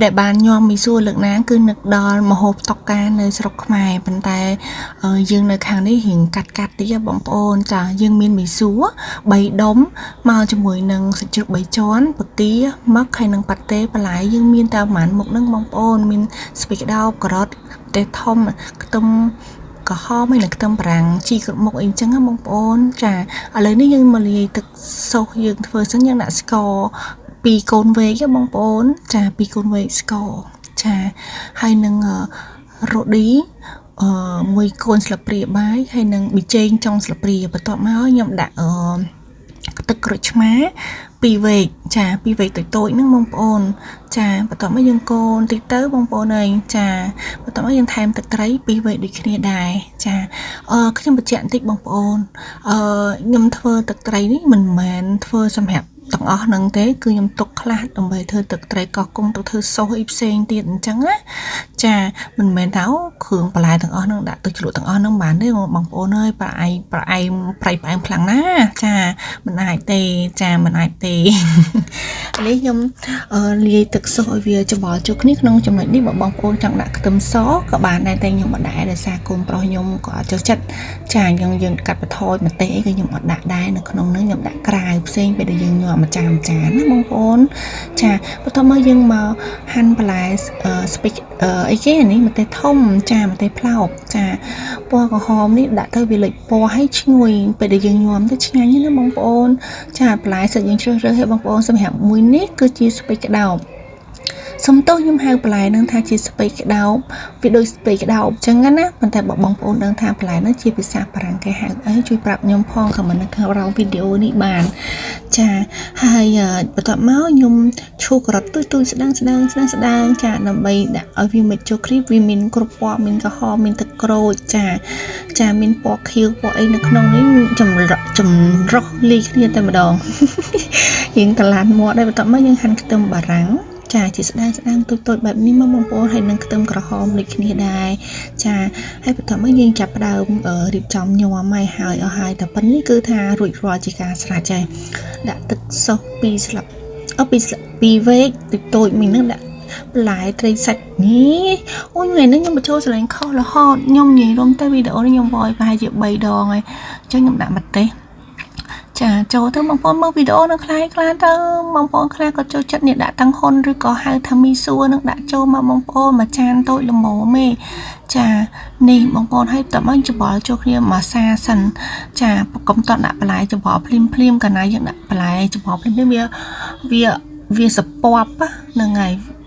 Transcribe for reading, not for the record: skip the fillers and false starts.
ដែលបានញ៉ាំមីសួរលើកណាគឺនឹកដល់ម្ហូបតុកកានៅស្រុកខ្មែរប៉ុន្តែយើងនៅខាងនេះរៀងកាត់កាត់តិចហ៎បងប្អូនចាយើងមានមីសួរ3ដុំមកជាមួយនឹងសាច់ជ្រូក3ជាន់ពគាមឹកហើយនិងប៉ាតេបន្លែយើងមានតែប្រហែលមុខហ្នឹងបងប្អូនមានស្ពៃក្តោបការ៉ុតម្ទេសធំខ្ទឹមក្រហមហើយនិងខ្ទឹមបារាំងជីគ្រប់មុខអីចឹងណាបងប្អូនចាឥឡូវនេះយើងមកលាយទឹកសូសយើងធ្វើសិនយើងដាក់ស្ករពីរកូនវែកហ៎បងប្អូនចាពីរកូនវែកស្ករចាហើយនឹងរ៉ូឌីអឺមួយកូនស្លាបព្រាបាយហើយនឹងប៊ីចេងចុងស្លាបព្រាបន្ទាប់មកខ្ញុំដាក់អឺទឹកក្រូចឆ្មាពីរវែកចាពីរវែកតូចតូចហ្នឹងបងប្អូនចាបន្ទាប់មកយើងកូនតិចទៅបងប្អូនអើយចាបន្ទាប់មកយើងថែមទឹកត្រីពីរវែកដូចគ្នាដែរចាអឺខ្ញុំបញ្ជាក់បន្តិចបងប្អូនអឺខ្ញុំធ្វើទឹកត្រីនេះមិនមែនធ្វើសម្រាប់ទាំងអស់ហ្នឹងទេគឺខ្ញុំទុកខ្លះដើម្បីធ្វើទឹកត្រីកោះកុងទៅធ្វើសូសអីផ្សេងទៀតអញ្ចឹងណាចាមិនមែនថាគ្រឿងបន្លែទាំងអស់ហ្នឹងដាក់ទៅជ្រក់ទាំងអស់ហ្នឹងបានទេបងប្អូនអើយប្រអែមប្រអែមប្រៃផ្អែមខ្លាំងណាស់ចាមិនអាចទេចាមិនអាចទេ នេះខ្ញុំលាយទឹកសូសឲ្យវាច្បល់ចូលគ្នាក្នុងចំណុចនេះបើបងប្អូនចង់ដាក់ខ្ទឹមសក៏បានដែរតែខ្ញុំអត់ដែរដោយសារកូនប្រុសខ្ញុំក៏អត់ចូលចិត្តចាយើងយើងកាត់បន្ថយម្ទេសអីក៏ខ្ញុំអត់ដាក់ដែរនៅក្នុងហ្នឹងខ្ញុំដាក់ក្រៅផ្សេងពេលដែលយើងញ៉ាំមួយចានមួយចានណាបងប្អូនចាបន្ទាប់មកយើងមកហាន់បន្លែស្ពេចអីគេអានេះម្ទេសធំចាម្ទេសផ្លោកចាពណ៌ក្រហមនេះដាក់ទៅវាលេចពណ៌ឲ្យឈ្ងុយពេលដែលយើងញ៉ាំទៅឆ្ងាញ់ណាបងប្អូនចាបន្លែសិតយើងជ្រើសរើសឲ្យបងប្អូនសម្រាប់មួយនេះគឺជាស្ពៃក្តោបសុំទោសខ្ញុំហៅបន្លែនឹងថាជាស្ពៃក្តោបវាដូចស្ពៃក្តោបអញ្ចឹងណាប៉ុន្តែបើបងប្អូនដឹងថាបន្លែនឹងជាភាសាបារាំងគេហៅអីជួយប្រាប់ខ្ញុំផង comment នៅខាងក្រោមវីដេអូនេះបានចាហើយបន្ទាប់មកខ្ញុំឈូសការ៉ុតទូចទូចស្ដើងស្ដើងស្ដើងស្ដើងចាដើម្បីដាក់ឲ្យវាមិនចូលគ្រីបវាមានគ្រប់ពណ៌មានក្រហមមានទឹកក្រូចចាចាមានពណ៌ខៀវពណ៌អីនៅក្នុងនេះចម្រុះចម្រុះលាយគ្នាតែម្ដង រៀងតឡានមាត់ដែរបន្ទាប់មកយើងហាន់ខ្ទឹមបារាំងចាជាស្ដើងស្ដើងតូចតូចបែបនេះមកបងប្អូនហើយនឹងខ្ទឹមក្រហមដូចគ្នាដែរចាហើយបន្ទាប់មកយើងចាប់ផ្ដើមរៀបចំញ៉ាំហើយហើយអស់ហើយតែប៉ុណ្នេះគឺថារួចរាល់ជាការស្រេចហើយដាក់ទឹកសូសពីរស្លាបអពីស្លាបពីរវែកតូចតូចមីនឹងដាក់បន្លែត្រីសាច់នេះអូយថ្ងៃនេះខ្ញុំបញ្ចូលសលេងខុសរហូតខ្ញុំនិយាយរួមទៅវីដេអូនេះខ្ញុំវយប្រហែលជា3ដងហើយអញ្ចឹងខ្ញុំដាក់ម្ទេសចាចូលទៅបងប្អូនមើលវីដេអូនៅខ្លះខ្លះទៅបងប្អូនខ្លះក៏ចូលចិត្តនេះដាក់តាំងហ៊ុនឬក៏ហៅថាមីសួរនឹងដាក់ចូលមកបងប្អូនមួយចានតូចល្មមទេចានេះបងប្អូនឲ្យតមកច្បល់ចូលគ្នាមួយសាសិនចាកុំតដាក់បន្លែច្បល់ភ្លាមភ្លាមកាលណាយើងដាក់បន្លែច្បល់ភ្លាមភ្លាមវាវាវាសពប់ហ្នឹងហើយ។